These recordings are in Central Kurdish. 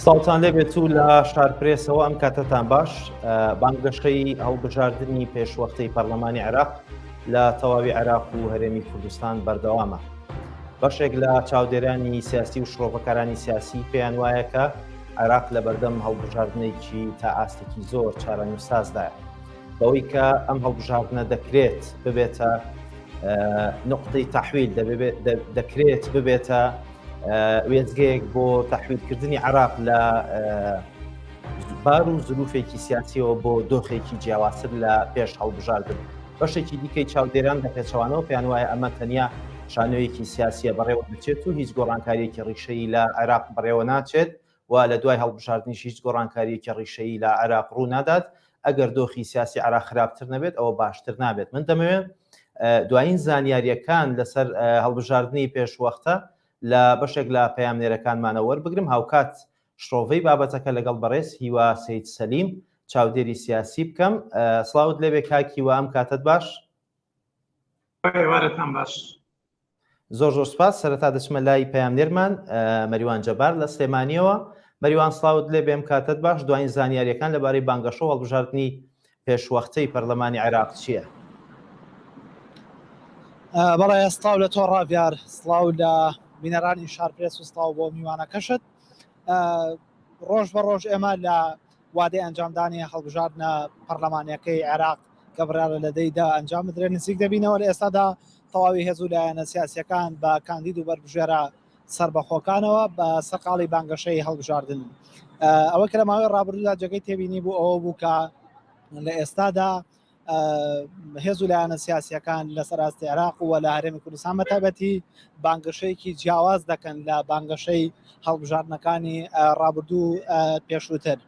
سڵاوتان لێبێت و لە شارپرێسەوە ئەم کاتەتان باش بانگەشەی هەڵبژاردنی پێشوەختەی پەرلەمانی عێراق لە تەواوی عێراق و هەرێمی کوردستان بەردەوامە بەشێک لە چاودێرانی سیاسی و شرۆڤەکارانی سیاسی پێیان وایە کە عێراق لە بەردەم هەڵبژاردنێکی تا ئاستێکی زۆر چارەنووسسازدایە بەوەی کە ئەم هەڵبژاردنە دەکرێت ببێتە نقطەی تحویل دەکرێت ببێتە وێزگەیەک بۆ تحویلکردنی عراق لە بار و زروفێکی سیاسیەوە بۆ دۆخێکی جیاوازتر لە پێش هەڵبژاردن بەشێکی دیکەی چاودێران بە پێچەوانەوە پێیان وایە ئەمە تەنیا شانۆیەکی سیاسیە بەڕێوە دەچێت و هیچ گۆڕانکاریەکی ڕیشەیی لە عێراق بەڕێوە ناچێت و لە دوای هەڵبژاردنیش هیچ گۆڕانکارییەکی ڕیشەیی لە عێراق ڕوو نادات، ئەگەر دۆخی سیاسی عێراق خراپتر نەبێت ئەوە باشتر نابێت. من دەمەوێت دوایین زانیارییەکان لەسەر هەڵبژاردنی پێشوەختە لە بەشێک لە پەیامنێرەکانمانە وەربگرم، هاوکات شڕۆڤەی بابەتەکە لەگەڵ بەڕێز هیوا سەید سەلیم چاودێری سیاسی بکەم. سڵاوت لێبێ کاک هیوا ئەم کاتەت باش. ئێوارەتان باش. زۆر زۆر سپاس سەرەتا دەچمە لای پەیامنێرمان مەریوان جەبار لە سلێمانیەوە مەریوان سڵاوت لێ بێم کاتت باش دوایین زانیاریەکان لەبارەی بانگەشە و هەڵبژاردنی پێشوەختەی پەرلەمانی عێراق چییە؟ بەڵێ سڵاو لە تۆ ڕاڤیار سڵاو لە بینەرانی شارپرێس و سڵاو بۆ میوانەکەشت ڕۆژ بە ڕۆژ ئێمە لە وادەی ئەنجامدانی هەڵبژاردنە پەرلەمانیەکەی عێراق کە بڕیارە لە دەیدا ئەنجام بدرێت نزیک دەبینەوە لە ئێستادا تەواوی هێز و لایەنە سیاسیەکان بە کاندید و بەربژێرە سربەخۆکانەوە بە سەرقاڵی بانگەشەی هەڵبژاردن ئەوە کە لە ماوەی ڕابردوودا جێگەی تێبینی بوو ئەوە بوو کە لە ئێستادا هێز و لایەنە سیاسیەکان لەسەر ئاستی عێراق و لە هەرێمی کوردستان بە تایبەتی بانگەشەیەکی جیاواز دەکەن لە بانگەشەی هەڵبژاردنەکانی ڕابردوو پێشووتر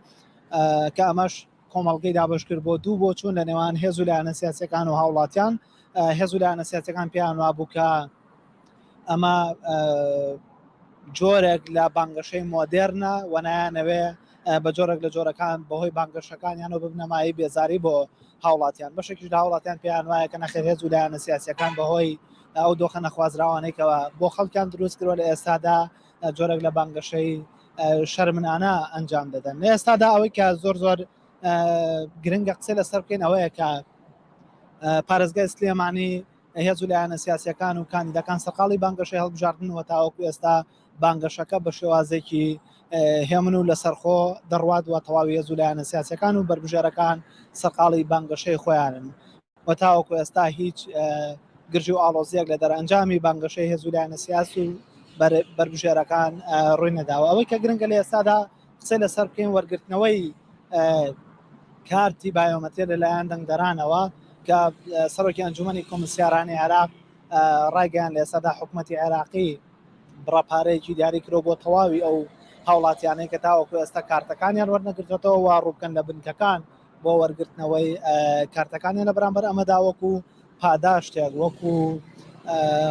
کە ئەمەش کۆمەڵگەی دابش کرد بۆ دوو بۆچوون لە نێوان هێز و لایەنە سیاسەکان و هاوڵاتیان هێز و لایەنە سیاسەکان پێیان وابوو کە ئەمە جۆرێک لە بانگەشەی مۆدێرنە و نایانەوێ بە جۆرێک لە جۆرەکان بەهۆی بانگەشەکانیانەوە ببنە مایەی بێزاری بۆ هاوڵاتیان بەشێکیش لە هاوڵاتیان پێیان وایە کە نەخێر هێز و لایەنە سیاسیەکان بەهۆی ئەو دۆخە نەخوازراوانەی کەەوە بۆ خەڵکیان دروست کردوە لە ئێستادا جۆرێک لە بانگەشەی شەرمنانە ئەنجام دەدەن لە ئێستادا ئەوەی کە زۆر زۆر گرنگە قسە لەسەر بکەین ئەوەیە کە پارێزگای سلێمانی هێز و لایەنە سیاسیەکان و کاندیدەکان سەرقاڵی بانگەشەی هەڵبژاردن و تاوەکو ئێستا بانگەشەکە بە شێوازێکی هێمن و لەسەرخۆ دەڕوات و تەواوی هێز و لایەنە سیاسەکان و بەربژێرەکان سەرقاڵی بانگەشەی خۆیانن و تاوەکو ئێستا هیچ گرژی و ئاڵۆزیەک لە دەرئەنجامی بانگەشەی هێز و لایەنە سیاس و بەربژێرەکان ڕووی نەداوە ئەوەی کە گرنگە لە ئێستادا قسەی لەسەر بکەین وەرگرتنەوەی کارتی بایۆمەتری لەلایەن دەنگدەرانەوە کە سەرۆکی ئەنجومەنی کۆمسیارانی عێراق ڕایگەیان لە ئێستادا حکوومەتی عێراقی بڕە پارەیەکی دیاری کرۆ بۆ تەواوی ئەو هاوڵاتیانەی کە تاوەکو ئێستا کارتەکانیان وەرنەگرتوەتەوە وا ڕووبکەن لە بنکەکان بۆ وەرگرتنەوەی کارتەکانیان لە بەرامبەر ئەمەدا وەکو پاداشتێک وەکو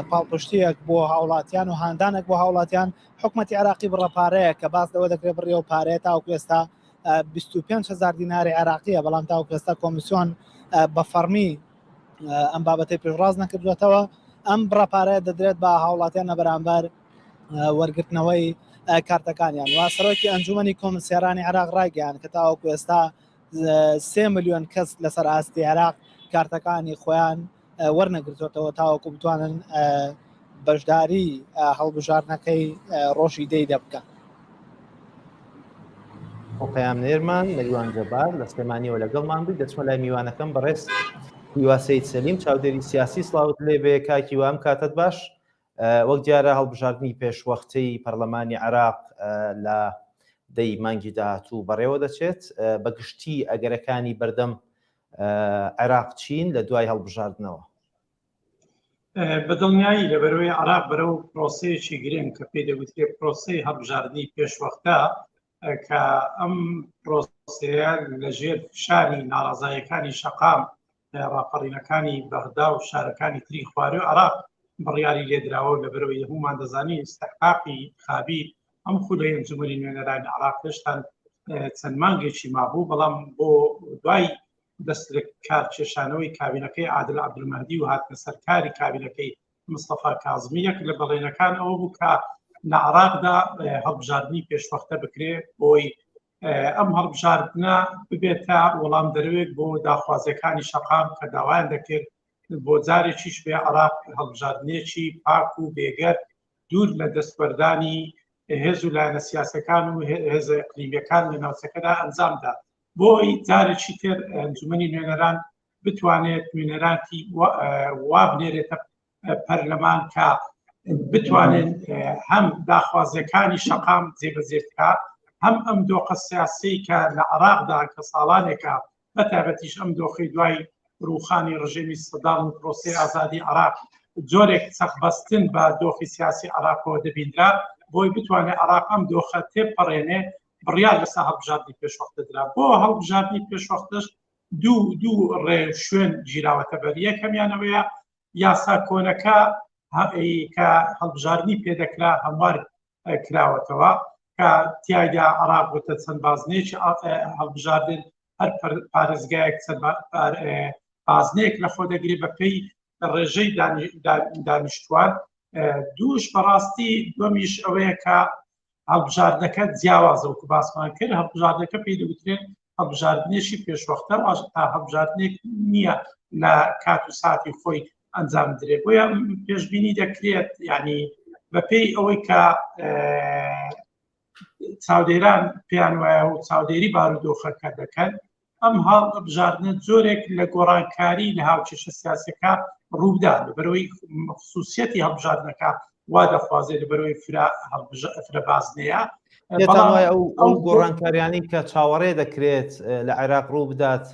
پاڵپشتیەک بۆ هاوڵاتیان و هاندانێک بۆ هاوڵاتیان حکومەتی عێراقی بڕە پارەیە کە باس لەوە دەکرێت بڕی ئەو پارەیە تاوەکو ئێستا 25 هزار دیناری عێراقیە بەڵام تاوەکو ئێستا کۆمیسیۆن بە فەڕمی ئەم بابەتەی پێشڕاست نەکردوێتەوە ئەم بڕە پارەیە دەدرێت بە هاوڵاتیان لە بەرامبەر وەرگرتنەوەی کارتەکانیان و سەرۆکی ئەنجومەنی کۆمسیارانی عێراق ڕایگەیان کە تاوەکو ئێستا سێ ملیۆن کەس لەسەر ئاستی عێراق کارتەکانی خۆیان وەرنەگرتووەتەوە تاوەکو بتوانن بەشداری هەڵبژاردنەکەی ڕۆژی دەی دەبکەن. پەیامنێرمان مەریوان جەبار لە سلێمانیەوە لەگەڵمان بووی دەچمە لای میوانەکەم بەڕێز هیوا سەید سەلیم چاودێری سیاسی سڵاوت لێبێ کاکی وام کاتت باش وەک دیارە هەڵبژاردنی پێشوەختەی پەرلەمانی عێراق لە دەی مانگی داهاتوو بەڕێوە دەچێت بە گشتی ئەگەرەکانی بەردەم عێراق چین لە دوای هەڵبژاردنەوە؟ بە دڵنیایی لەبەرەوەی عراق بەرەو پرۆسەیەکی گرنگ کە پێی دەگوترێت پرۆسەی هەڵبژاردنی پێشوەختە کە ئەم پرۆسەیە لەژێر فشاری ناڕازایەکانی شەقام ڕاپەڕینەکانی بەغدا و شارەکانی تری خواروی عراق بڕیاری لێدراوە لەبەرەوەی هەمومان دەزانین ئیستحقاقی خابی ئەم خولەی ئەنجومەنی نوێنەرانی عراق هێشتان چەند مانگێکی مابوو بەڵام بۆ دوای دەست لە کار کێشانەوەی کابینەکەی عادل عەبدولمەهدی و هاتنە سەرکاری کابینەکەی مستەفا کازمی یەک لە بەڵێنەکان ئەوە بوو کە لە عراقدا هەڵبژاردننی پێشوەختە بکرێ بۆی ئەم هەڵبژاردنە ببێتە وەڵام دەروێک بۆ داخوازیەکانی شەقام کە داوایان دەکرد بۆ جارێکیش بێ عراق هەڵبژاردنێکی پاک و بێگەرد دوور لە دەستوەردانی هێز و لایەنە سیاسەکان و هێزە ئەقلیمیەکان لە ناوچەکەدا ئەنجامدا بۆی جارێکی تر ئەنجومەنی نوێنەران بتوانێت نوێنەراتی وا بنێرێتە پەرلەمان کە بتوانێت هەم داخوازیەکانی شەقام جێبەجێ بکات هەم ئەم دۆخە سیاسی کە لە عراقدا کە ساڵانێکە بە تایبەتیش ئەم دۆخی دوای ڕوخانی ڕژێمی سەدام و پرۆسەی ئازادی عراق جۆرێک چەقبەستن بە دۆخی سیاسی عراقەوە دەبیندرا بۆی بتوانێت عراق ئەم دۆخە تێپەڕێنێ بڕیار لەسەر هەڵبژاردنی پێشوەختە درا بۆ هەڵبژاردنی پێشوەختەش دوو دوو ڕێ شوێن گیراوەتە بەر یەکەمیانەوەیە یاسا کۆنەکە کە هەڵبژاردنی پێدەکرا هەموار کراوەتەوە کە تیایدا عراق بۆتە چەند بازنەیەکی هەڵبژاردن هەر پارێزگایەک چەند بازنەیەک لە خۆ دەگرێت بە پێی ڕێژەی دانیشتوان دووش بەڕاستی دومیش ئەوەیە کە هەڵبژاردنەکە جیاوازە وەکو باسمان کرد هەڵبژاردنەکە پێی دەگوترێت هەڵبژاردنێکی پێشوەختە تا هەڵبژاردنێک نییە لە کات و ساتی خۆی ئەنجام درێ بۆیە پێشببینی دەکرێت ینی بەپێی ئەوەی کە چاودێران پێیان وایە و چاودێری بارودۆخەکە دەکەن ئەم هەڵبژاردنە جۆرێک لە گۆڕانکاری لە هاوکێشە سیاسەکە ڕووبدا لەبەرەوەی خصوصیەتی هەڵبژاردنەکە وا دەخوازێت لەبەرەوەی فرە فرە بازنەیە پێتان وایە ئەو ئەو گۆڕانکاریانەی کە چاوەڕێ دەکرێت لە عێراق ڕوو بدات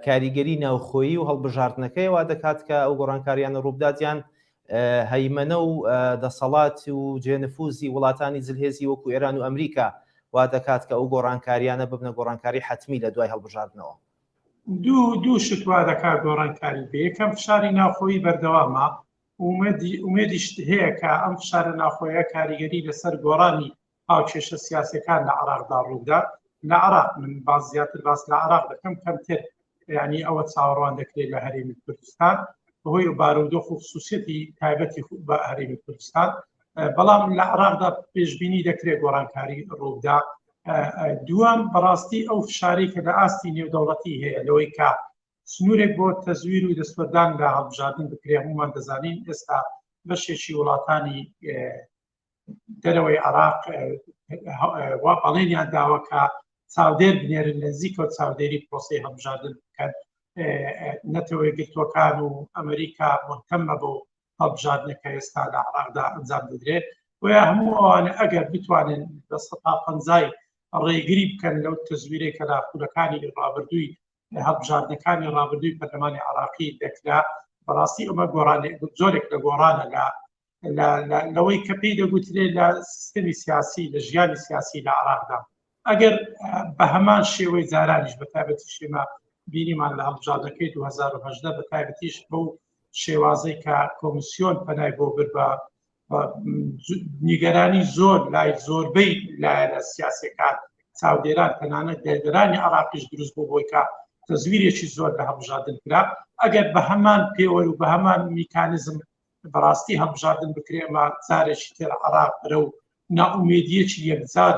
کاریگەری ناوخۆیی و هەڵبژاردنەکەی وا دەکات کە ئەو گۆڕانکاریانە ڕووبدات یان هەیمەنە و دەسەڵات و جێنفوزی وڵاتانی زلهێزی وەکو ئێران و ئەمریکا وا دەکات کە ئەو گۆڕانکاریانە ببنە گۆڕانکاری حەتمی لە دوای هەڵبژاردنەوە. دوو دوو شت وا دەکات گۆڕانکاری بێ یەکەم فشاری ناوخۆیی بەردەوامە ئومێدیش هەیە کە ئەم فشارە ناوخۆیە کاریگەری لەسەر گۆڕانی هاوکێشە سیاسەکان لە عراقدا ڕووبدات لە عراق من باز زیاتر باس لە عراق دەکەم کەمتر ینی ئەوە چاوەڕوان دەکرێت لە هەرێمی کوردستان بەهۆی بارودۆخ و خصوصیەتی تایبەتی بە هەرێمی کوردستان بەڵام لە عراقدا پێشبینی دەکرێت گۆڕانکاری ڕووبدا دووەم بەڕاستی ئەو فشاری کە لە ئاستی نێودەوڵەتی هەیە لەوەی کە سنوورێک بۆ تەزویر و دەستوەردان لە هەڵبژاردن بکرێ هەمومان دەزانین ئێستا بەشێکی وڵاتانی دەرەوەی عراق وا بەڵێنیان داوە کە چاودێر بنێرن لە نزیکەوە چاودێری پرۆسی هەڵبژاردن بکەن نەتەوە گرتوەکان و ئەمریکا مهتەمە بۆ هەڵبژاردنەکە ئێستا لە عراقدا ئەنجام دەدرێت بۆیە هەموو ئەوانە ئەگەر بتوانن بە سەتا پەنجای ڕێگری بکەن لەو تەزویرەی کە لە خولەکانی ڕابردووی هەڵبژاردنەکانی ڕابردووی پەرلەمانی عراقی دەکرا بەڕاستی ئەمە گۆڕانێک جۆرێک لە گۆڕانە لە لەوەی کە پێی دەگوترێت لە سیستەمی سیاسی لە ژیانی سیاسی لە عراقدا ئەگەر بە هەمان شێوەی جارانیش بە تایبەتی شێمە بینیمان لە هەڵبژاردنەکەی 2010 بە تایبەتیش بەو شێوازەی کە کۆمیسیۆن پەنای بۆ بر بە نیگەرانی زۆر لای زۆربەی لایەنە سیاسەکان چاودێران تەنانەت دەردەرانی عراقیش دروست بۆ بۆی کە تەزویرێکی زۆر لە هەڵبژاردن کرا ئەگەر بە هەمان پێوەر و بە هەمان میکانزم بەڕاستی هەڵبژاردن بکرێ ئەمە جارێکی تر عراق بەرەو نائومێدیەکی یەکجار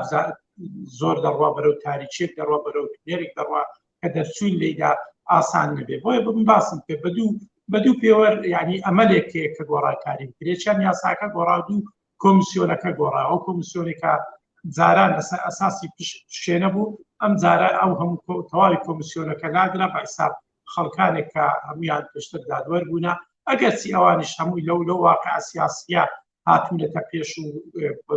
زۆر دەڕوا بەرەو تاریکێک دەڕوا بەرەو تونێلێک دەڕوا کە دەرچوون لێیدا ئاسان نەبێ بۆیە بم باسم کرد بە دوو بە دوو پێوەر یعنی ئەمەلێک هەیە کە گۆڕانکاری بکرێت چەند یاساکە گۆڕا دوو کۆمیسیۆنەکە گۆڕا ئەو کۆمیسیۆنێکە جاران لەسەر ئەساسی پشێنە بوو ئەم جارە ئەو هەموو تەواوی کۆمیسیۆنەکە لادرا بە حساب خەڵکانێک کە هەمویان پێشتر دادوەر بوونە ئەگەرچی ئەوانیش هەمووی لەو لەو واقع سیاسیە هاتوونەتە پێش و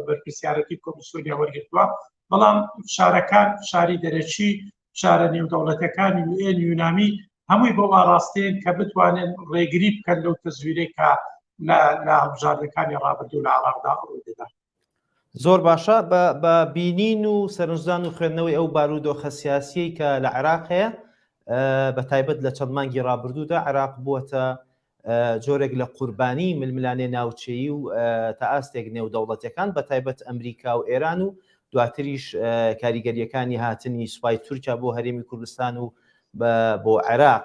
بەرپرسیارەتی کۆمیسیۆنیان وەرگرتووە بەڵام فشارەکان فشاری دەرەکی فشارە نێودەوڵەتەکانی یوئێن یونامی هەمووی بۆ ئاراستەیەن کە بتوانن ڕێگری بکەن لەو تەزویرەی کە لە لە هەڵبژاردنەکانی ڕابردوو لە عێراقدا ڕوویدەدا. زۆر باشە بە بینین و سەرنجدان و خوێندنەوەی ئەو بارودۆخە سیاسیەی کە لە عێراق هەیە بە تایبەت لە چەند مانگی ڕابردوودا عێراق بووەتە جۆرێک لە قوربانی ململانێ ناوچەیی و تا ئاستێک نێودەوڵەتیەکان بە تایبەت ئەمریکا و ئێران و دواتریش کاریگەریەکانی هاتنی سوپای تورکیا بۆ هەرێمی کوردستان و بۆ عێراق.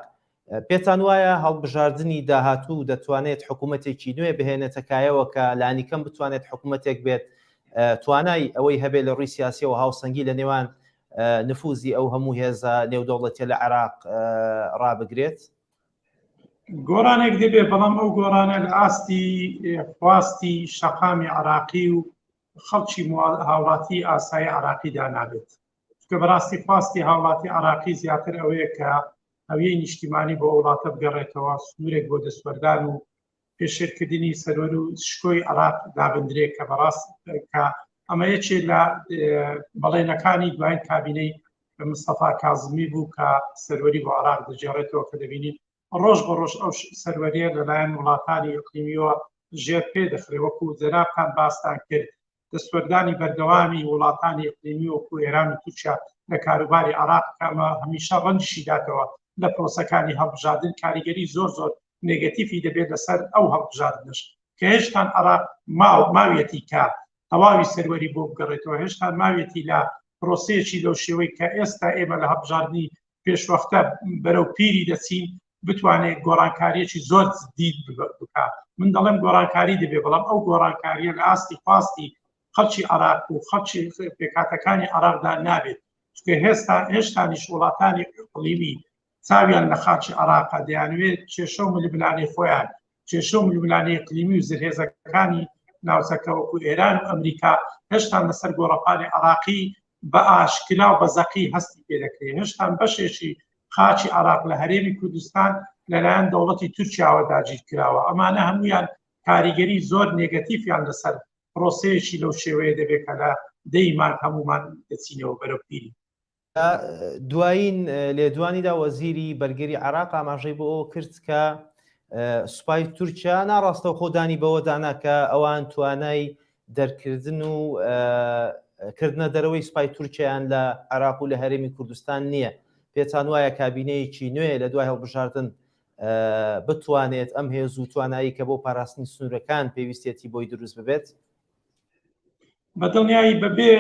پێتان وایە هەڵبژاردنی داهاتوو دەتوانێت حکوومەتێکی نوێ بهێنێتە کایەوە کە لانیکەم بتوانێت حکوومەتێک بێت توانای ئەوەی هەبێت لە ڕووی سیاسیەوە هاوسەنگی لە نێوان نفوزی ئەو هەموو هێزە نێودەوڵەتیە لە عێراق ڕابگرێت؟ گۆڕانێک دەبێت بەڵام ئەو گۆڕانە لە ئاستی خواستی شەقامی عراقی و خەڵکی هاوڵاتی ئاسایی عراقیدا نابێت چونکە بەڕاستی خواستی هاوڵاتی عراقی زیاتر ئەوەیە کە هەویەی نیشتیمانی بۆ وڵاتە بگەڕێتەوە سنوورێک بۆ دەستوەردان و پێشێلکردنی سەروەر و شکۆی عراق دابندرێت کە بەڕاست کە ئەمە یەکێ لە بەڵێنەکانی دوایین کابینەی مستەفا کازمی بوو کە سەروەری بۆ عراق دەگێڕێتەوە کە دەبینین ڕۆژ بە ڕۆژ ئەو سەروەریە لەلایەن وڵاتانی ئیقلیمیەوە ژێر پێ دەخرێ وەکو جەنابتان باستان کرد دەستوەردانی بەردەوامی وڵاتانی ئیقلیمی وەکو ئێران و تورکیا لە کاروباری عراق کە ئەمە هەمیشە ڕەنجشی داتەوە لە پرۆسەکانی هەڵبژاردن کاریگەری زۆر زۆر نێگەتیفی دەبێت لەسەر ئەو هەڵبژاردنش کە هێشتان عراق ماو ماویەتی کە تەواوی سەروەری بۆ بگەڕێتەوە هێشتان ماویەتی لە پرۆسەیەکی لەو شێوەی کە ئێستا ئێمە لە هەڵبژاردنی پێشوەختە بەرەو پیری دەچین بتوانێت گۆڕانکاریەکی زۆر جدی بکات من دەڵێم گۆڕانکاری دەبێ بەڵام ئەو گۆڕانکاریە لە ئاستی خواستی خەڵکی عراق و خەڵکی پێکاتەکانی عراقدا نابێت چونکە هێستا هێشتانیش وڵاتانی ئیقلیمی چاویان لە خاکی عراقە دەیانوێت کێشە و ململانێی خۆیان کێشە و ململانێی ئیقلیمی و زلهێزەکانی ناوچەکە وەکو ئێران و ئەمریکا هێشتان لەسەر گۆڕەپانی عراقی بە ئاشکرا و بە زەقی هەستی پێدەکرێت هێشتان بەشێکی خاکی عراق لە هەرێمی کوردستان لەلایەن دەوڵەتی تورکیاوە داگیر کراوە ئەمانە هەمویان کاریگەری زۆر نێگەتیفیان لەسەر پرۆسەیەکی لەو شێوەیە دەبێت کە لە دەی مانگ هەمومان دەچینەوە بەرەو پیری. لە دوایین لێدوانیدا وەزیری بەرگری عێراق ئاماژەی بۆ ئەوە کرد کە سوپای تورکیا ناڕاستەوخۆ دانی بەوە دانا کە ئەوان توانای دەرکردن و کردنە دەرەوەی سوپای تورکیان لە عێراق و لە هەرێمی کوردستان نییە. پێتان وایە کابینەیەکی نوێ لە دوای هەڵبژاردن بتوانێت ئەم هێز و توانایی کە بۆ پاراستنی سنوورەکان پێویستێتی بۆی دروست ببێت؟ بە دڵنیایی بەبێ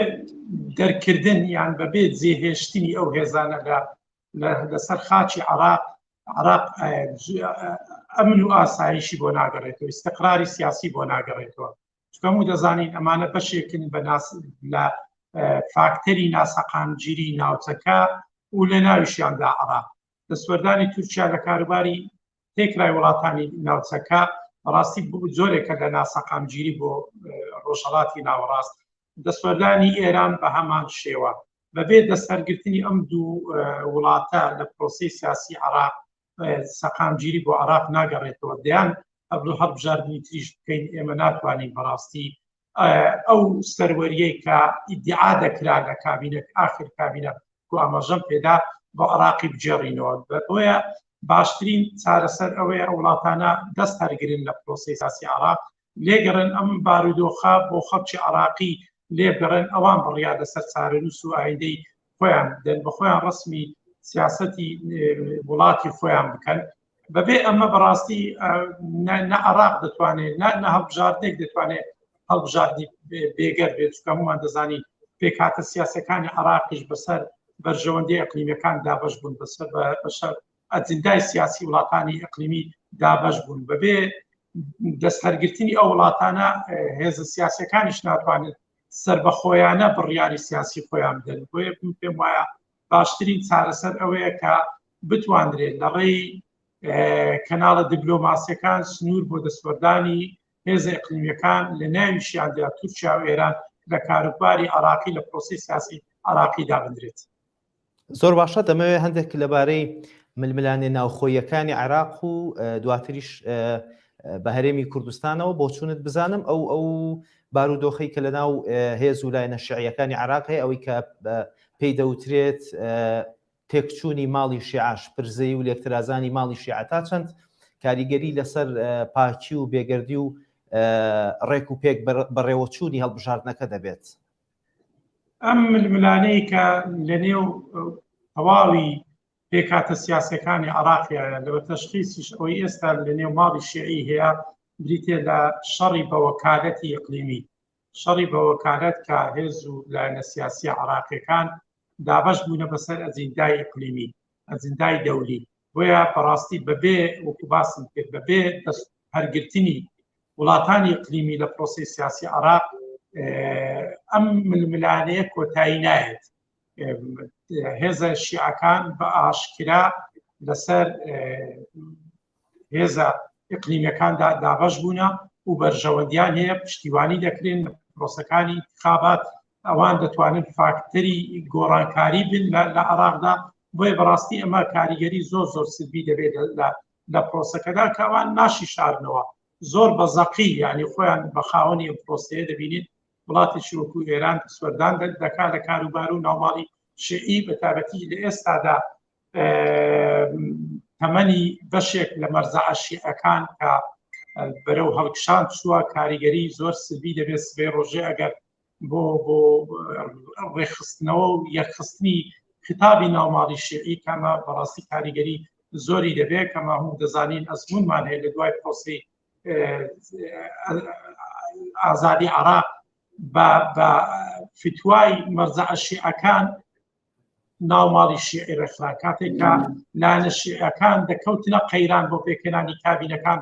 دەرکردن یان بەبێ جێهێشتنی ئەو هێزانە لە لەسەر خاکی عراق عراق ئەمن و ئاسایشی بۆ ناگەڕێتەوە ئیستقراری سیاسی بۆ ناگەڕێتەوە چکەمو دەزانین ئەمانە بەشێکن بە ناس لە فاکتەری ناسەقامگیری ناوچەکە و لە ناویشیاندا عراق دەستوەردانی تورکیا لە کاروباری تێکرای وڵاتانی ناوچەکە بەڕاستی جۆرێکە لە ناسەقامگیری بۆ ڕۆژهڵاتی ناوەڕاست دەستوەردانی ئێران بە هەمان شێوە بەبێ دەستهەرگرتنی ئەم دوو وڵاتە لە پرۆسی سیاسی عراق سەقامگیری بۆ عراق ناگەڕێتەوە دەیان ئەبلو هەڵبژاردنی تریش بکەین ئێمە ناتوانین بەڕاستی ئەو سەروەریەی کە ئیدعا دەکرا لە کابینە ئاخر کابینە کو ئاماژەم پێدا بۆ عراقی بگێڕینەوە بۆیە باشترین چارەسەر ئەوەیە ئەو وڵاتانە دەست هەرگرن لە پرۆسەی سیاسی عراق لێگەڕێن ئەم بارودۆخە بۆ خەڵکی عراقی لێبگەڕێن ئەوان بڕیار لەسەر چارەنووس و ئایندەی خۆیان بدەن بە خۆیان ڕسمی سیاسەتی وڵاتی خۆیان بکەن بەبێ ئەمە بەڕاستی نە عراق دەتوانێت نە هەڵبژاردنێک دەتوانێت هەڵبژاردنی بێگەر بێت چونکە هەمومان دەزانین پێکهاتە سیاسەکانی عراقیش بەسەر بەرژەوەندی ئەقلیمەکان دابەش بوون بەسەر بەسەر ئەجندای سیاسی وڵاتانی ئەقلیمی دابەش بوون بەبێ دەستهەرگرتنی ئەو وڵاتانە هێزە سیاسەکانیش ناتوانێت سربەخۆیانە بڕیاری سیاسی خۆیان بدەن بۆیە پێم وایە باشترین چارەسەر ئەوەیە کە بتواندرێت لە ڕێی کەناڵە دیبلۆماسیەکان سنوور بۆ دەستوەردانی هێزە ئیقلیمیەکان لە ناویشیاندا تورکیا و ئێران لە کاروباری عراقی لە پرۆسی سیاسی عراقی دابدرێت. زۆر باشە دەمەوێت هەندێک لەبارەی ململانێ ناوخۆیەکانی عێراق و دواتریش بە هەرێمی کوردستانەوە بۆچوونت بزانم ئەو ئەو بارودۆخەی کە لەناو هێز و لایەنە شیعیەکانی عێراق هەیە ئەوەی کە پێی دەوترێت تێکچوونی ماڵی شیعە، شپرزەیی و لێکترازانی ماڵی شیعە تا چەند کاریگەری لەسەر پاکی و بێگەردی و ڕێک و پێک بەڕێوەچوونی هەڵبژاردنەکە دەبێت؟ ئەم ململانەی کە لە نێو تەواوی پێکهاتە سیاسەکانی عراقیە لە بە تەشخیسیش ئەوەی ئێستا لە نێو ماڵی شیعی هەیە بریتە لە شەڕی بە وەکالەتی ئیقلیمی شەڕی بە وەکالەت کە هێز و لایەنە سیاسیە عراقیەکان دابەش بوونە بەسەر ئەجیندای ئیقلیمی ئەجندای دەولی. بۆیە بەڕاستی بەبێ وەکو باسم کرد بەبێ دەست هەرگرتنی وڵاتانی ئیقلیمی لە پرۆسەی سیاسی عراق ئەم ململانەیە کۆتایی نایەت. هێزە شیعەکان بە ئاشکرا لەسەر هێزە ئیقلیمیەکاندا دابەش بوونە و بەرژەوەندیان هەیە، پشتیوانی دەکرێن لە پرۆسەکانی انتخابات، ئەوان دەتوانن فاکتەری گۆڕانکاری بن لە عراقدا. بۆیە بەڕاستی ئەمە کاریگەری زۆر زۆر سلبی دەبێت لە پرۆسەکەدا کە ئەوان ناشی شارنەوە زۆر بە زەقی، یعنی خۆیان بە خاوەنی ئەم پرۆسەیە دەبینین. وڵاتێکی وەکو ئێران دەستوەردان دەکات لە کاروبار و ناوماڵی شیعی، بە تایبەتی لە ئێستادا تەمەنی بەشێک لە مەرزەعە شیعەکان کە بەرەو هەڵکشان چووە، کاریگەری زۆر سلبی دەبێت سبەی ڕۆژێ ئەگەر بۆ بۆ ڕێکخستنەوە و یەکخستنی خیتابی ناوماڵی شیعی کەمە بەڕاستی کاریگەری زۆری دەبێت. کەما هەموو دەزانین ئەزمونمان هەیە لە دوای پرۆسەی ئازادی عراق بە فتوای مەرزەعە شیعەکان ناوماڵی شیعی ڕێکخرا، کاتێک کە لایەنە شیعەکان دەکەوتنە قەیران بۆ پێکهێنانی کابینەکان،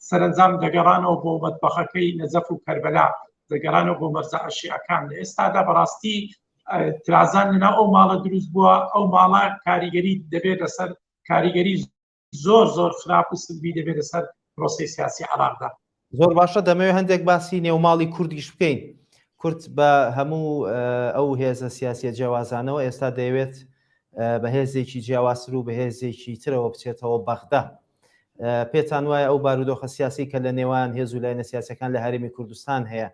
سەرەنجام دەگەڕانەوە بۆ مەتبەخەکەی نەجەف و کەربەلا، دەگەڕانەوە بۆ مەرزەعە شیعەکان. لە ئێستادا بەڕاستی ترازان لەناو ئەو ماڵە دروست بووە، ئەو ماڵە کاریگەری دەبێت لەسەر کاریگەری زۆر زۆر خراپ و سلبی دەبێت لەسەر پرۆسەی سیاسی عێراقدا. زۆر باشە، دەمەوێت هەندێک باسی نێوماڵی کوردیش بکەین. کورد بە هەموو ئەو هێزە سیاسیە جیاوازانەوە ئێستا دەیەوێت بە هێزێکی جیاوازتر و بەهێزێکی ترەوە بچێتەوە بەغدا. پێتان وایە ئەو بارودۆخە سیاسی کە لە نێوان هێز و لایەنە سیاسەکان لە هەرێمی کوردستان هەیە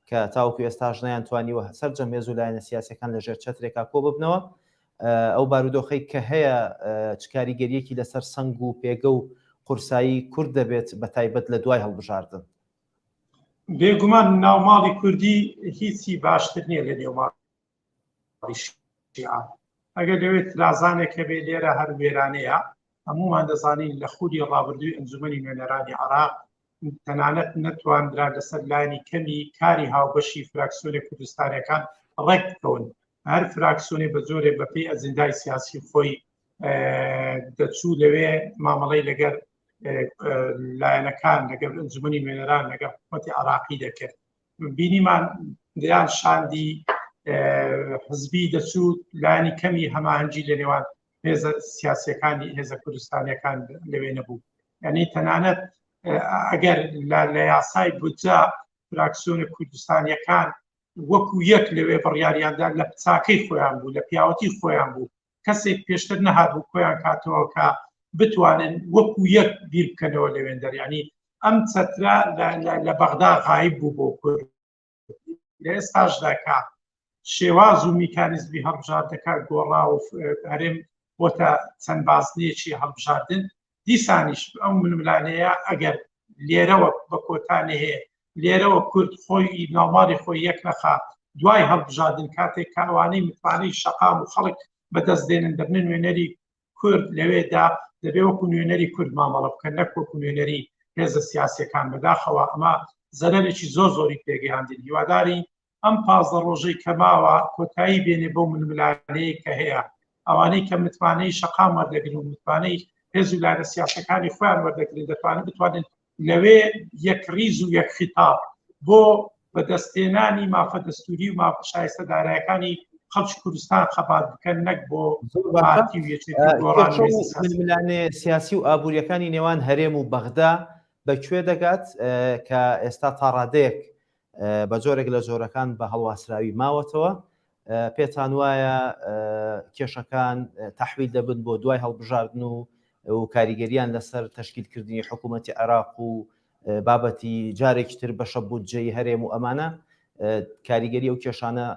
کە تاوەکو ئێستاش نەیانتوانیوە سەرجەم هێز و لایەنە سیاسەکان لە ژێر چەترێکا کۆ ببنەوە، ئەو بارودۆخەی کە هەیە چ کاریگەریەکی لەسەر سەنگ و پێگە و قورسایی کورد دەبێت بە تایبەت لە دوای هەڵبژاردن؟ بێگومان ناوماڵی کوردی هیچی باشتر نییە لە نێوماڵی شیعە. ئەگەر لەوێ ترازانێک هەبێ لێرە هەر وێرانەیە. هەمومان دەزانین لە خولی ڕابردووی ئەنجومەنی نوێنەرانی عێراق تەنانەت نەتواندرا لەسەر لانی کەمی کاری هاوبەشی فراکسیۆنە کوردستانیەکان ڕێک بکەون. هەر فراکسیۆنێ بە جۆرێ بەپێی ئەجندای سیاسی خۆی دەچوو لەوێ مامەڵەی لەگەر لایەنەکان لەگەر ئەنجومەنی نوێنەران لەگەر حکوومەتی عراقی دەکرد. بینیمان دەیان شاندی حزبی دەچوو لایەنی کەمی هەماهەنگی لە نێوان هێزە سیاسەکانی هێزە کوردستانیەکان لەوێ نەبوو. یعنی تەنانەت ئەگەر لە یاسای بودجە فراکسیۆنە کوردستانیەکان وەکو یەک لەوێ بڕیاریاندا لە چاکەی خۆیان بوو، لە پیاوەتی خۆیان بوو، کەسێک پێشتر نەهات بوو کۆیان کاتەوە کە بتوانن وەکو یەک بیر بکەنەوە لەوێندەر. یعنی ئەم چەترە لە بەغدا غایب بوو بۆ کورد. لە ئێستاشدا کە شێواز و میکانیزمی هەڵبژاردەکە گۆڕا و هەرێم بۆتە چەند بازنەیەکی هەڵبژاردن، دیسانیش ئەو ململانەیە ئەگەر لێرەوە بە کۆتا نەهێ، لێرەوە کورد خۆی ناوماڵی خۆی یەک نەخا، دوای هەڵبژاردن کاتێک کە ئەوانەی متمانەی شەقام و خەڵک بەدەست دێنن دەبنە نوێنەری کورد، لەوێدا دەبێ وەکو نوێنەری کورد مامەڵە بکەن نەک وەکو نوێنەری هێزە سیاسیەکان. بەداخەوە ئەمە زەرەرێکی زۆر زۆری پێگەیاندین. هیواداری ئەم 15 ڕۆژەی کە ماوە کۆتایی بێنێ بەو ململانەیە کە هەیە. ئەوانەی کە متمانەی شەقام وەردەگرن و متمانەی هێز و لایەنە سیاسەکانی خۆیان وەردەگرن دەتوانن بتوانن لەوێ یەک ڕیز و یەک خیتاب بۆ بەدەستهێنانی مافە دەستوری و مافە شایستە دارایەکانی خەڵکی کوردستان خەبات بکەن نەک بۆ پارتی و یەکێتی و گۆڕان و هێزی سیاسی. ململانێ سیاسی و ئابووریەکانی نێوان هەرێم و بەغدا بە کوێ دەگات کە ئێستا تاڕادەیەک بە جۆرێک لە جۆرەکان بە هەڵواسراوی ماوەتەوە، پێتان وایە کێشەکان تەحویل دەبن بۆ دوای هەڵبژاردن و و کاریگەریان لەسەر تەشکیلکردنی حکوومەتی عێراق و بابەتی جارێکی تر بەشە بودجەی هەرێم و ئەمانە کاریگەری ئەو کێشانە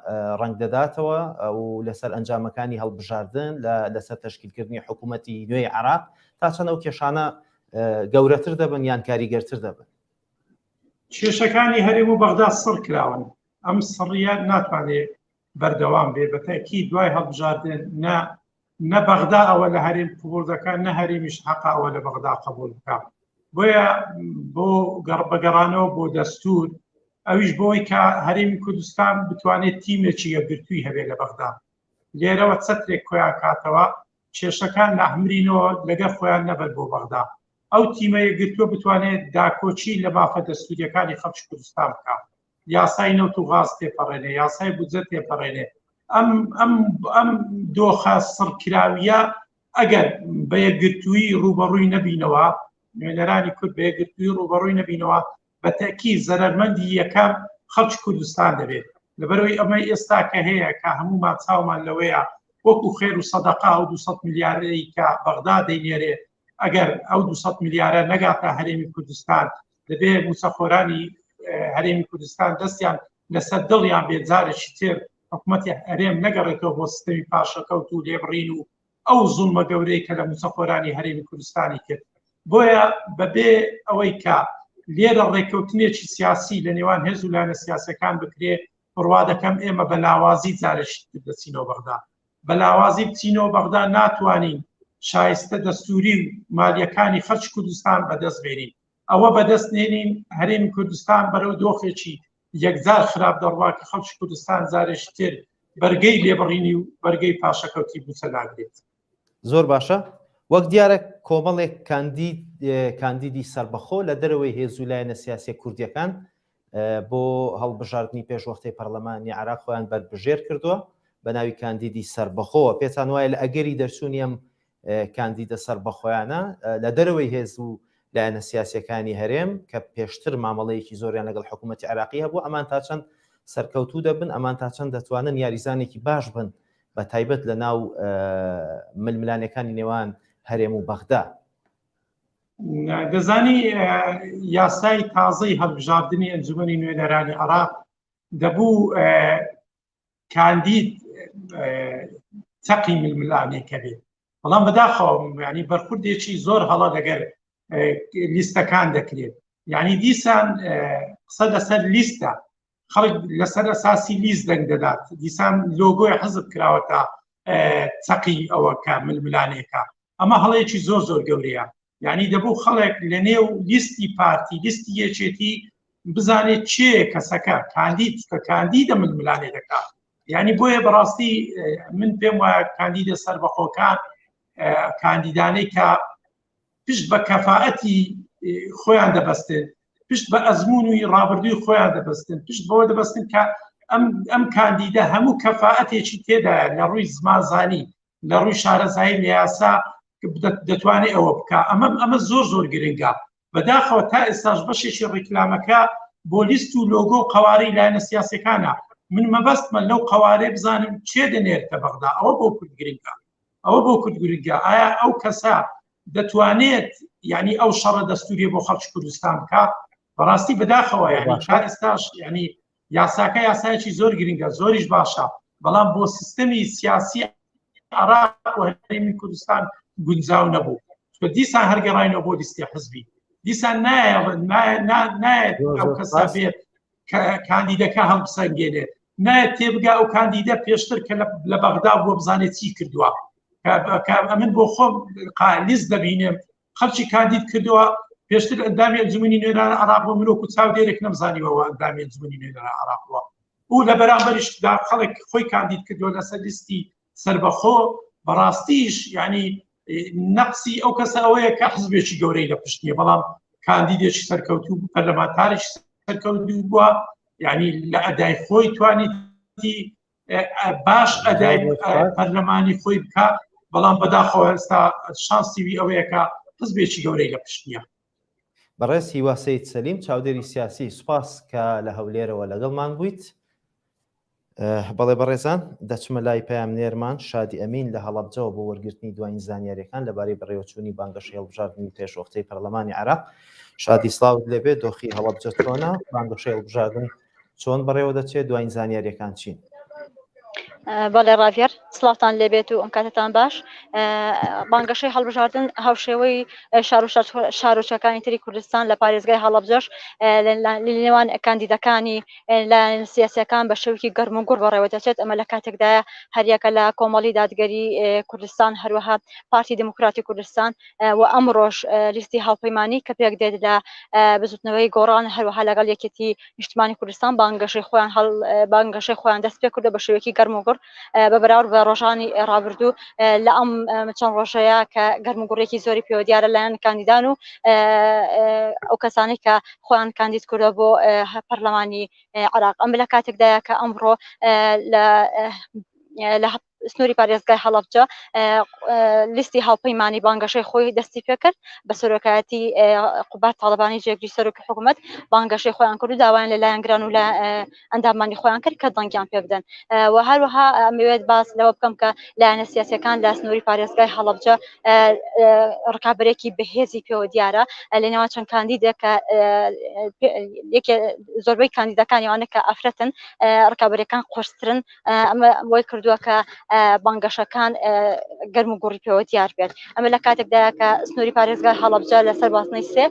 ڕەنگ دەداتەوە و لەسەر ئەنجامەکانی هەڵبژاردن لەسەر تەشکیلکردنی حکوومەتی نوێی عێراق تا چەند ئەو کێشانە گەورەتر دەبن یان کاریگەرتر دەبن؟ کێشەکانی هەرێم و بەغدا سڕ کراون، ئەم سڕیە ناتوانێت بەردەوام بێ، بە تەئکید دوای هەڵبژاردن نە نە بەغدا ئەوە لە هەرێم قبوڵ دەکات نە هەرێمیش حەقە ئەوە لە بەغدا قبوڵ بکات. بۆیە بۆ بەگەڕانەوە بۆ دەستور، ئەویش بۆی کە هەرێمی کوردستان بتوانێت تیمێکی یەکگرتووی هەبێت لە بەغدا، لێرەوە چەترێک کۆیان کاتەوە. کێشەکان لە حەمرینەوە لەگەڵ خۆیان نەبەن بۆ بەغدا، ئەو تیمە یەکگرتووە بتوانێت داکۆکی لە مافە دەستوورییەکانی خەڵکی کوردستان بکات، یاسای نەوت و غاز تێپەڕێنێ، یاسای بودجە تێپەڕێنێ. ئەم ئەم ئەم دۆخە سڕکراوییە ئەگەر بە یەکگرتوویی ڕووبەڕووی نەبینەوە، نوێنەرانی کورد بە یەکگرتوویی ڕووبەڕووی نەبینەوە، بە تەئکید زەرەرمەندی یەکەم خەڵکی کوردستان دەبێت. لەبەرئەوەی ئەمەی ئێستا کە هەیە کە هەموومان چاومان لەوەیە وەکو خێر و سەدەقە ئەو 200 ملیارەی کە بەغدا دەینێرێ ئەگەر ئەو 200 ملیارە نەگاتە هەرێمی کوردستان دەبێ مووچەخۆرانی هەرێمی کوردستان دەستیان لەسەر دڵیان بێت جارێکی تر حکوومەتی هەرێم نەگەڕێتەوە بۆ سیستەمی پاشەکەوت و لێبڕین و ئەو زوڵمە گەورەی کە لە مووچەخۆرانی هەرێمی کوردستانی کرد. بۆیە بەبێ ئەوەی کە لێرە ڕێککەوتنێکی سیاسی لە نێوان هێز و لایەنە سیاسەکان بکرێ، بڕوا دەکەم ئێمە بە لاوازی جارێکی تر دەچینەوە بەغدا. بە لاوازی بچینەوە بەغدا ناتوانین شایستە دەستووری و مالیەکانی خەڵکی کوردستان بەدەست بێنین. ئەوە بەدەست نێنین هەرێمی کوردستان بەرەو دۆخێکی یەکجار خراپ دەڕوا کە خەڵکی کوردستان جارێکی تر بەرگەی لێبڕینی و بەرگەی پاشەکەوتی بووچە ناگرێت. زۆر باشە وەک دیارە کۆمەڵێک کاندید کاندیدی سەربەخۆ لە دەرەوەی هێز و لایەنە سیاسیە کوردیەکان بۆ هەڵبژاردنی پێشوەختەی پەرلەمانی عراق خۆیان بەربژێر کردووە بە ناوی کاندیدی سەربەخۆوە پێتان وایە لە ئەگەری دەرچوونی ئەم کاندیدە سەربەخۆیانە لە دەرەوەی هێز و لایەنە سیاسیەکانی هەرێم کە پێشتر مامەڵەیەکی زۆریان لەگەڵ حکوومەتی عراقی هەبوو ئەمان تا چەند سەرکەوتوو دەبن ئەمان تا چەند دەتوانن یاریزانێکی باش بن بە تایبەت لە ناو ململانێکانی نێوان هەرێم و بەغدا. دەزانی یاسای تازەی هەڵبژاردنی ئەنجومەنی نوێنەرانی عراق دەبوو کاندید چەقی ململانێکە بێت بەڵام بەداخەوە ینی بەرخوردێکی زۆر هەڵە لەگەر لیستەکان دەکرێت یعنی دیسان قسە لەسەر لیستە خەڵک لەسەر ئەساسی لیست دەنگ دەدات دیسان لۆگۆی حزب کراوەتە چەقی ئەوە کە ململانێکە ئەمە هەڵەیەکی زۆر زۆر گەورەیە یعنی دەبوو خەڵک لە نێو لیستی پارتی لیستی یەکێتی بزانێت چێ کەسەکە کاندید کە کاندیدە ململانێ دەکات یعنی بۆیە بەڕاستی من پێم وایە کاندیدە سەربەخۆکان کاندیدانەی کە پشت بە کەفاەتی خۆیان دەبەستن پشت بە ئەزمون و ڕابردووی خۆیان دەبەستن پشت بەوە دەبەستن کە ئەم ئەم کاندیدە هەموو کەفاەتێکی تێدایە لە ڕووی زمانزانی لە ڕووی شارەزایی لە یاسا دەتوانێت ئەوە بکە ئەمە ئەمە زۆر زۆر گرنگە بەداخەوە تا ئێستاش بەشێکی ڕیکلامەکە بۆ لیست و لۆگۆ و قەوارەی لایەنە سیاسەکانە من مەبەستمە لەو قەوارەی بزانم کێ دەنێرتە بەغدا ئەوە بۆ کورد گرنگە ئەوە بۆ کورد گرنگە ئایا ئەو کەسە دەتوانێت یعنی ئەو شەڕە دەستوریە بۆ خەڵکی کوردستان بکە بەڕاستی بەداخەوە یعنی تا ئێستاش یعنی یاساکە یاسایەکی زۆر گرنگە زۆریش باشە بەڵام بۆ سیستەمی سیاسی عراق و هەرێمی کوردستان گونجاو نەبوو دیسان هەرگەڕینەوە بۆ لیستی حزبی دیسان نایەت ئەو کەسە بێت کە کاندیدەکە هەڵبسەنگێنێت نایەت تێبگا ئەو کاندیدە پێشتر کە لە بەغدا بۆ بزانێت چی کردووە ئەمن بۆ خۆم لیست دەبینم خەڵکی کاندید کردووە پێشتر ئەندامی ئەنجومەنی نوێنەران عراق بۆ من وەکو چاودێرێک نەمزانیوەوە ئەندامی ئەنجومەنی نوێنەران عراق بووە و لە بەرامبەریشدا خەڵک خۆی کاندید کردووە لەسەر لیستی سربەخۆ بەڕاستیش یعنی نەقسی ئەو کەسە ئەوەیە کە حزبێکی گەورەی لە پشت نییە بەڵام کاندیدێکی سەرکەوتوو بوو پەرلەمانتارێکی سەرکەوتوو بووە یعنی لە ئەدای خۆی توانیتی باش ئەدای پەرلەمانی خۆی بکە بەڵام بەداخەوە ئێستا شانسی وی ئەوەیە کە حزبێکی گەورەی لە پشت نییە. بەڕێز هیوا سەید سەلیم چاودێری سیاسی سوپاس کە لە هەولێرەوە لەگەڵمان بوویت. بەڵێ بەڕێزان دەچمە لای پەیامنێرمان شادی ئەمین لە هەڵەبجەوە بۆ وەرگرتنی دوایین زانیاریەکان لەبارەی بەڕێوەچوونی بانگەشەی هەڵبژاردنی پێشوەختەی پەرلەمانی عێراق. شادی سڵاوت لێبێ دۆخی هەڵەبجە چۆنە؟ بانگەشەی هەڵبژاردن چۆن بەڕێوە دەچێت؟ دوایین زانیاریەکان چین؟ بەڵێ ڕاڤیەر سڵاوتان لێبێت و ئەم کاتتان باش بانگەشەی هەڵبژاردن هاوشێوەی شار و شارۆچکەکانی تری کوردستان لە پارێزگای هەڵەبجەش لە نێوان کاندیدەکانی لایەن سیاسەکان بە شێوکی گەرم و گوڕ بەڕێوە دەچێت ئەمە لە کاتێکدایە هەریەکە لە کۆمەڵی دادگەری کوردستان هەروەها پارتی دیموکراتی کوردستان و ئەمڕۆش لیستی هاوپەیمانی کە پێک دێت لە بزوتنەوەی گۆڕان هەروەها لەگەڵ یەکێتی نیشتمانی کوردستان بانگەشەی خۆیان هەڵ بانگەشەی خۆیان دەست پێ کردو بە شێوەیەکی گەرم و گوڕ بە بەراورد بە ڕۆژانی ڕابردوو لە ئەم چەند ڕۆژەیە کە گەرموگوڕێکی زۆری پێوە دیارە لایەن کاندیدان و ئەو کەسانەی کە خۆیان کاندید کردوە بۆ پەرلەمانی عراق ئەم لە کاتێکدایە کە ئەمڕۆ لە لە سنووری پارێزگای هەڵەبجە لیستی هاوپەیمانی بانگەشەی خۆی دەستی پێکرد بە سەرۆکایەتی قوباد تاڵەبانی جێگری سەرۆکی حکوومەت بانگەشەی خۆیان کرد و داوایان لە لایەنگران و لە ئەندامانی خۆیان کرد کە دەنگیان پێ بدەن و هەروەها ئەمەوێت باس لەوە بکەم کە لایەنە سیاسەکان لە سنووری پارێزگای هەڵەبجە ڕکابەرێکی بەهێزی پێوە دیارە لە نێوان چەند کاندیدێک کە یەکێ زۆربەی کاندیدەکانی ئەوانە کە ئافرەتن ڕکابەرەکان قورسترن ئەمە وای کردووە کە بانگەشەکان گەرم و گوڕی پێوە دیار بێت. ئەمە لە کاتێکدایە کە سنووری پارێزگای هەڵەبجە لەسەر بازنەی سێ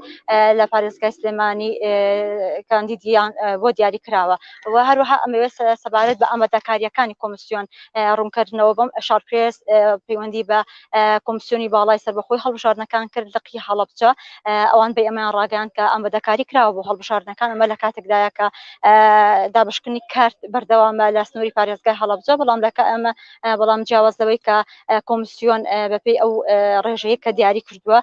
لە پارێزگای سلێمانی کاندیدیان بۆ دیاری کراوە و هەروەها ئەمەوێت سەبارەت بە ئامادەکاریەکانی کۆمسیۆن ڕوونکردنەوە بەم شارپرێس پەیوەندی بە کۆمسیۆنی باڵای سەربەخۆی هەڵبژاردنەکان کرد لقی هەڵەبجە ئەوان بە ئێمەیان ڕاگەیاند کە ئامادەکاری کراوە بۆ هەڵبژاردنەکان ئەمە لە کاتێکدایە کە دابشکردنی کارت بەردەوامە لە سنووری پارێزگای هەڵەبجە بەڵام لە ئەمە بەڵام جیاواز لەوەی کە کۆمسیۆن بەپێی ئەو ڕێژەیە کە دیاری کردووە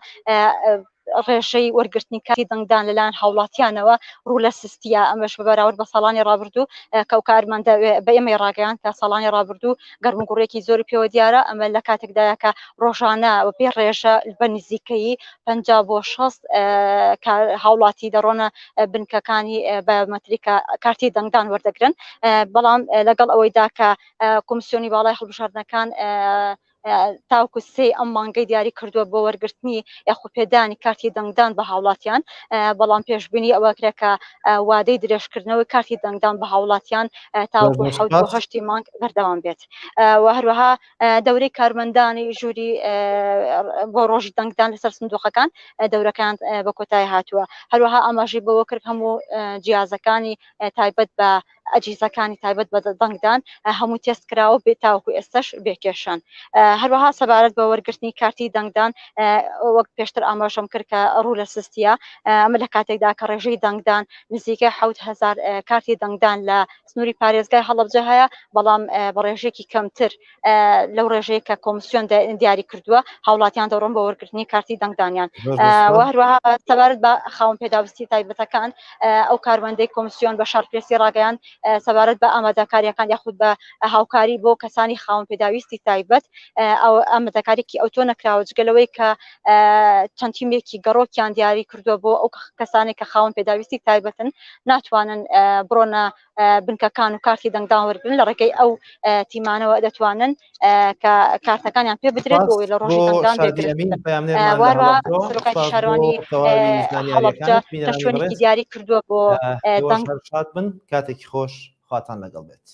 ڕێژەی وەرگرتنی کارتی دەنگدان لەلایەن هاوڵاتیانەوە ڕوو لە سستیە ئەمەش بە بەراورد بە ساڵانی ڕابردوو کە ئەو کارمەندە بە ئێمەی ڕاگەیاند کە ساڵانی ڕابردوو گەرموگوڕێکی زۆری پێوە دیارە ئەمە لە کاتێکدایە کە ڕۆژانە بەپێی ڕێژە بە نزیکەیی 50 بۆ 60 هاوڵاتی دەڕۆنە بنکەکانی بایۆمەتری کە کارتی دەنگدان وەردەگرن بەڵام لەگەڵ ئەوەیدا کە کۆمسیۆنی باڵای هەڵبژاردنەکان تاوەکو سێ ئەم مانگەی دیاری کردووە بۆ وەرگرتنی یاخۆ پێدانی کارتی دەنگدان بە هاوڵاتیان بەڵام پێشبینی ئەوە کرا کە وادەی درێژکردنەوەی کارتی دەنگدان بە هاوڵاتیان تاوەکو حەوت بۆ هەشتی مانگ بەردەوام بێت و هەروەها دەورەی کارمەندانی ژووری بۆ ڕۆژی دەنگدان لەسەر سندوقەکان دەورەکان بە کۆتایی هاتووە هەروەها ئاماژەی بەوە کرد هەموو جیازەکانی تایبەت بە ئەجهیزەکانی تایبەت بە دەنگدان هەموو تێست کراوە بێ تاوەکو ئێستش بێکێشن هەروەها سەبارەت بە وەرگرتنی کارتی دەنگدان وەک پێشتر ئاماژەم کرد کە ڕوو لە سستیە ئەمە لە کاتێکدا کە ڕێژەی دەنگدان نزیکە 7000 کارتی دەنگدان لە سنووری پارێزگای هەڵەبجە هەیە بەڵام بە ڕێژەیەکی کەمتر لەو ڕێژەیە کە کۆمسیۆن دیاری کردووە هاوڵاتیان دەڕۆن بۆ وەرگرتنی کارتی دەنگدانیان هەروەها سەبارەت بە خاوەن پێداویستی تایبەتەکان ئەو کارمەندەی کۆمسیۆن بە شارپرێسی ڕاگەیان سەبارەت بە ئامادەکاریەکان یاخود بە هاوکاری بۆ کەسانی خاوەن پێداویستی تایبەت ئامادەکاریکی ئەوتۆ نەکراوە جگە لەوەی کە چەند تیمێکی گەڕۆکیان دیاری کردووە بۆ ئەو کەسانێک کە خاوەن پێداویستی تایبەتن ناتوانن بڕۆنە بنکەکان و کارتی دەنگدان وەرگن لە ڕێگەی ئەو تیمانەوە دەتوانن کە کارتەکانیان پێ بدرێت بۆ لە ڕۆژی دەنگدان سەرۆکایەتی شارەوانی هەڵەبجە شوێنێکی دیاری کردووە بۆ دەنگ شاد بن کاتێکی خۆش خواتان لەگەڵ بێت.